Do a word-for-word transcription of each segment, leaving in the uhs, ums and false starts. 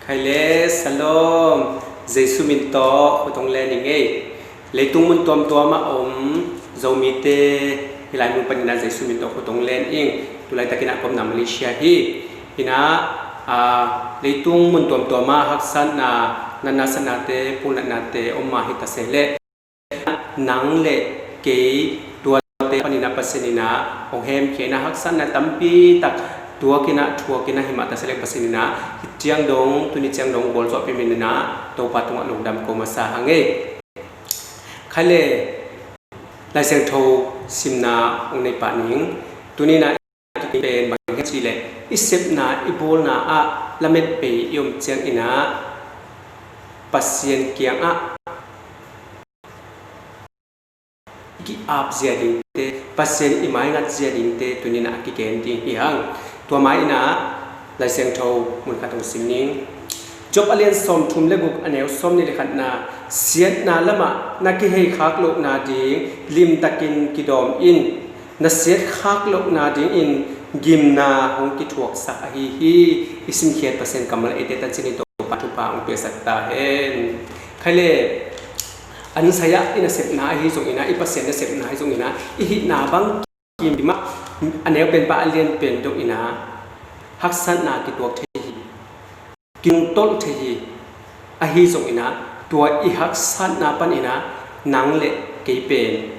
Khaile, Shalom. Jesu min tawh khut hong len ing ei. Leitung mun tuamtuam a om Zomite, hih lai mun panin ah Jesu min tawh khut hong len ing. Tulaitakin ah ka omna Malaysia hi. Hi-in ah, aa, leitung mun tuamtuam ah haksatna, natna satnate, pulnatnate om mah hi ta se leh, nang le kei tuate panin ah Pasian in ah hong hemkhia in ah, haksatna tampi tak tuak in ah, thuak in ah, hi mah ta se leh Pasian in ah hih ciang dong, tuni ciang dong gualzawhpih in ah Topa tungah lungdam ko masa hang ei. Khaile, Lai Siangtho simna hong nei pah ning. Tuni in ah i pen bang hiam cih leh, i sepna, i bawlna ah lametbei i om ciangin ah Pasian kiangah i ki-ap zia dingte, Pasian i maingat zia dingte tuni in ah kigen ding hi hang. Tua ma-in ah Lai Siangtho mun khat hong sim ning. Job a lian sawmthum le guk, a neu sawmnih le khatna. Siatna lamah na kihei khak lohna ding limtakin kidawm in. Na siat khak lohna dingin gimna hong kithuaksak ahi hi. I simkhiat Pasian kammal eite tancin in Topa thupha hong piaksak ta hen. Khaile, a nasep ah i nasepna ahi zongin ah, i Pasian nasepna ahi zongin ah, i hihna bang kim kim ah, a neu pen pan a lian pen dongin ah haksatna kituak thei hi, kinungtolh thei hi. Ahi zongin ah, tua i haksatna panin ah nang le kei pen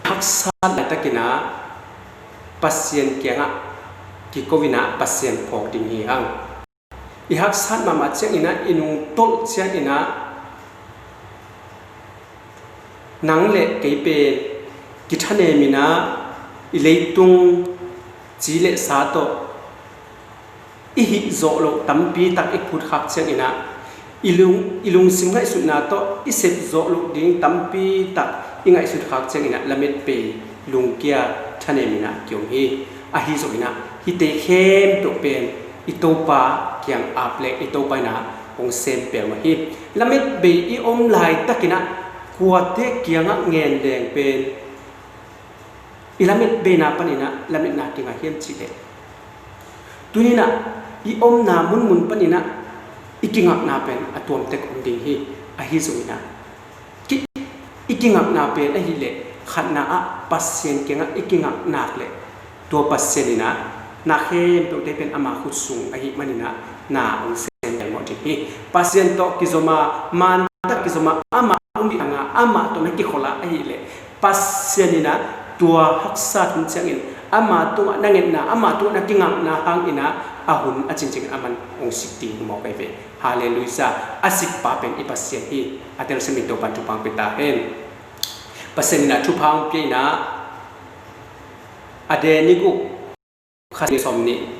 haksat laitakin ah Pasian kiangah kiko in ah Pasian phawk ding hi hang. I haksat mahmah ciangin ah, i nungtolh ciangin ah, nang le kei pen kithanem in ah, i leitung ci le sa tawh i hih zawh loh tampi tak i phut khak ciangin ah, i lung, i lungsim ngaihsutna tawh i sep zawh loh ding tampi tak i ngaihsut khak ciangin ah, lametbei, lungkia, thanem in ah kiom hi. Ahi zongin ah, hihte khempeuh pen i Topa kiang ap leh i Topa in ah hong sem peuhmah hi. Lametbei i om laitakin ah, kuate kiangah ngen leng pen i lametbeina panin ah lametna kinga hiam cih leh, tuni in ah i omna munmun panin ah i kingakna pen a tuamtek om ding hi. Ahi zongin ah, ki, i kingakna pen ahih leh, khatna ah Pasian kiangah i kingak nak leh, tua Pasian in ah na khempeuhte pen ama khut sung ahih manin ah na hong sem peuhmah ding hi. Pasian tawh kizom a, man tak kizom a, amah hong bih hang a, amah tawh na kikhol a ahih leh, Pasian in ah tua haksa hun ciangin ama tungah na ngetna, ama tungah na kingakna hangin ah, a hun a cincin aman hong sik ding hi mawk ahi ve. Halleluiah. A sikpa pen i Pasian hi. A telsiam in Topa'n thupha hong pia ta hen. Pasian in ah thupha hong pia in ah, a deni guk, kha sawmnih,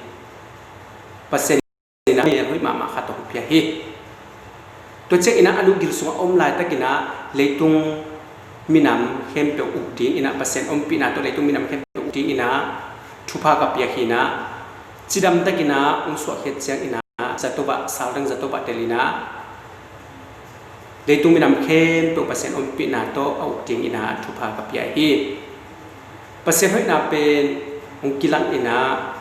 Pasian in ah mel hoih mahmah khat hong pia hi. Tua ciangin ah a lungdam sungah om laitakin ah, leitung minam khempeuh uk dingin ah, Pasian ompihna tawh leitung minam khempeuh uk dingin ah thupha ka piak hi in ah, cidamtakin ah hong suahkhiat ciangin ah, zato ah, sal dang zato ah telin ah, leitung minam khempeuh Pasian ompihna tawh a uk dingin ah thupha ka pia hi. Pasian hoihna pen hong kilang in ah,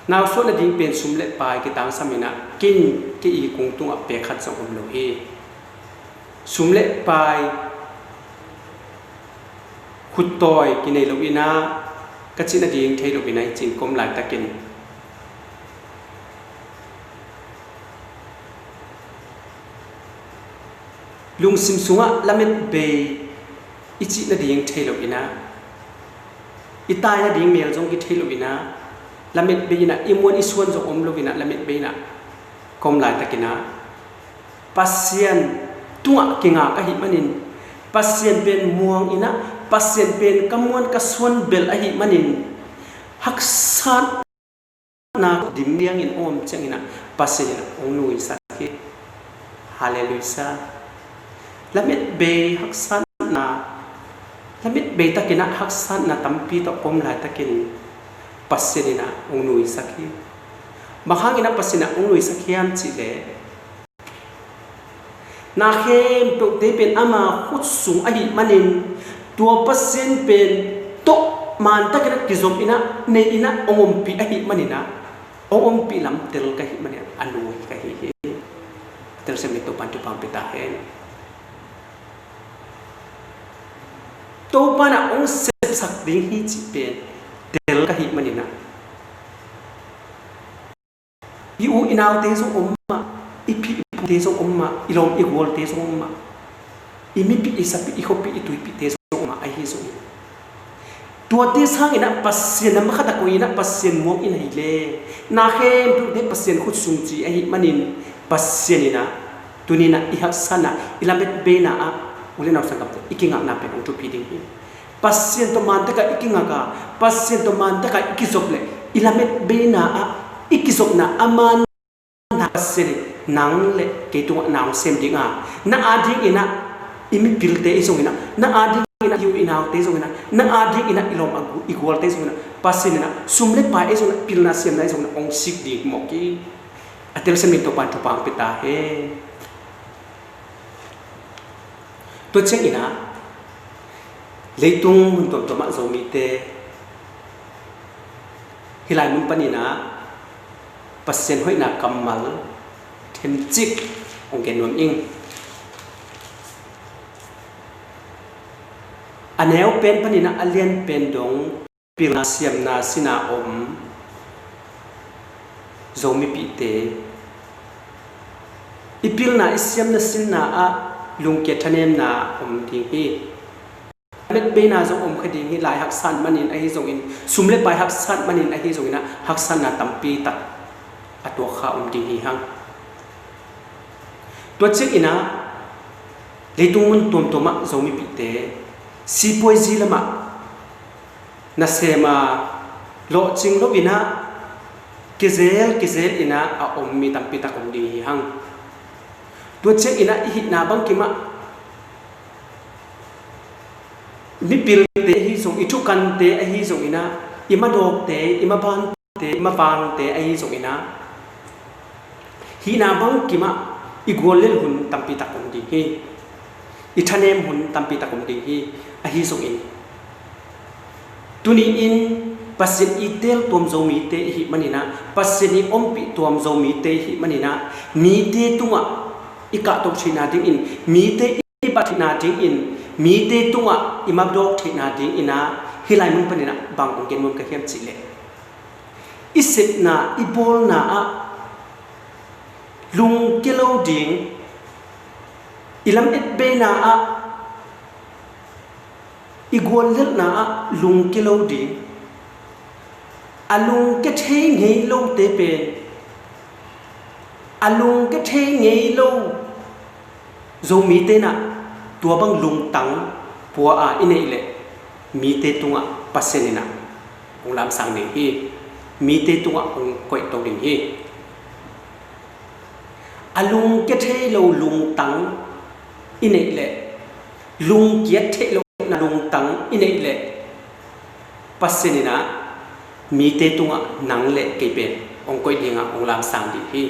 nau suah nading pen sum le pai kitangsamin ah, ken, kei i kung tungah pek khat zong om lo hi. Sum le pai, khuttawi kinei lo in ah, ka cih nading thei lo in ah, hi ci-in ka om laitakin, lungsim sungah lametbei i cih nading thei lo in ah, i tai nading mel zong kithei lo in ah, lametbei in ah, i muan i suan zong om lo in ah, lametbei in ah ka om laitakin ah, Pasian tungah kingak ahih manin, Pasian pen muang in ah, Pasian pen ka muan ka suan bel ahih manin, haksatna dim liangin hong om ciangin ah, Pasian in ah hong nuisak hi. Halleluiah. Lametbei haksatna, lametbei takin ah haksatna tampi tawh ka om laitakin, Pasian in ah hong nuisak hi. Bang hangin ah Pasian in ah hong nuisak hiam cih leh, na khempeuhte pen ama khut sung ahih manin, tua Pasian pen tawh mantakin ah kizom in ah, nei in ah, hong ompih ahih manin ah, hong ompih lam tel ka hih manin a nuai ka hi hi. A telsiam ding Topa'n thupha hong pia ta hen. Topa'n a hong sepsak ding hi cih pen tel ka hih manin a, i u i naute zong om mah, i pi i pute zong om mah, i lawm i gualte zong om mah, i mipih i sapih i khuapih i tuipihte zong om mah, ahi zongin tuate sangin a Pasian na makatak uh in a Pasian muang in ahih leh, na khempeuhte Pasian khut sung ci ahih manin Pasian in a tuni in a i haksatna, i lametbeina ah u le nau sanggamte i kingakna pen hong thupi ding hi. Pasian tawh mantak a i kingak a, Pasian tawh mantak a i kizop leh i lametbeina ah i kizopna a man na Pasian in nang le kei tungah na hong sem ding a, na adingin a i mipilte i zongin a, na adingin a i u i naute zongin a, na adingin a i lawm a gu- i gualte zongin a, Pasian in a sum le pai i zongin a, pilna siamna i zongin a hong sik ding mawk hi. A telsiam ding Topa'n thupha hong pia ta hen. Tua ciangin a leitung mun tuamtuam ah Zomite hih lai mun panin a Pasian hoihna kammal themcik hong gen nuam ing. A neu pen panin a a lian pen dong pilna siamna sinna om Zomipihte, i pilna i siamna sinna ah lungkiat thanemna om ding hi. Lametbeina zong om kha ding hi, lai haksat manin ahi zongin, sum le pai haksat manin ahi zongin a haksatna tampi tak a tuak kha om ding hi hang. Tua ciangin a leitung mun tuamtuam ah Zomipihte sipuaizi lamah nasem a lawhcing loin a kizel kizel in a a om mi tampi tak om ding hi hang. Tua ciangin a i hihna bangkim ah mipilte ahi zong, i thukante ahi zongin a, i madawkte, i mabante, i mavangte ahi zongin a, hihna bangkim ah i guallel hun tampi tak om ding hi. I thanem hun tampi tak om ding hi. Ahi zongin tuni-in Pasian i teel tuam Zomite i hih manin a, Pasian i ompih tuam Zomite i hih manin a, mite tungah i kahto theihna dingin, mite i bat theihna dingin, mite tungah i mapdawk theihna dingin a, hih lai mun panin a bang hong gen nuam ka hiam cih leh, i sepna i bawlna ah lungkia lo ding, i lametbeina ah, i guallelhna ah lungkia lo ding. A lungkia thei ngei lote pen, a lungkia thei ngei lo Zomite in a tua bang lungtang pua a i neih leh, mite tungah Pasian in a hong lamsang ding hi. Mite tungah hong koihto ding hi. A lungkia thei lo lungtang i neih leh, lungkiat theih lohna lungtang i neih leh, Pasian in a mite tungah nang le kei pen hong koih ding a hong lamsang ding hi.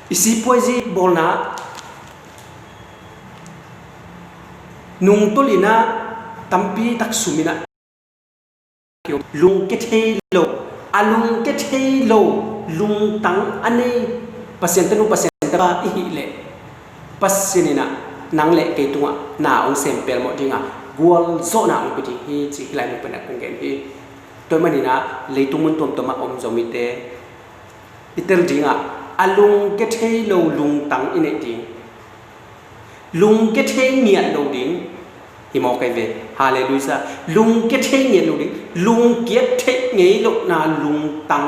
I sipuaizi bawlna nungtolh in a tampi tak sum in a lungkia thei lo, a lungkia thei lo lungtang a nei, Pasian tanu, Pasian tapa i hih leh, Pasian in a nang le kei tungah na hong sem pelmawh ding a, gualzawhna hong pia ding hi, ci hih lai mun panin a kong gen hi. Tua ahih manin a leitung mun tuamtuam ah om Zomite i tel ding a, a lungkia thei lo lungtang i neih ding. Lungkia thei ngiat lo ding hi mawk ahi ve. Halleluiah. Lungkia thei ngiat lo ding, lungkiat theih ngei lohna lungtang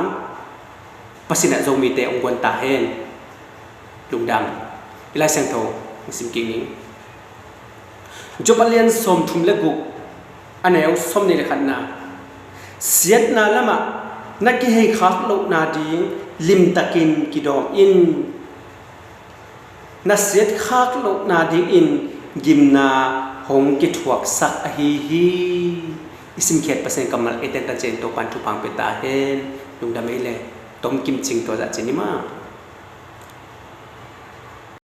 Pasian in a Zomite hong guan ta hen. Lungdam. I Lai Siangtho hong sim kik ning. Job a lian sawmthum le guk, a neu sawmnih le khatna. Siatna lamah na kiheikhak lohna ding limtakin kidawm in. Na siatkhak lohna dingin gimna hong kithuaksak ahi hi. I simkhiat Pasian kammal ei tentan ciangin Topa'n thupha hong pia ta hen. Lungdam ei le. Tom Kim Cing tua zah cin i mah.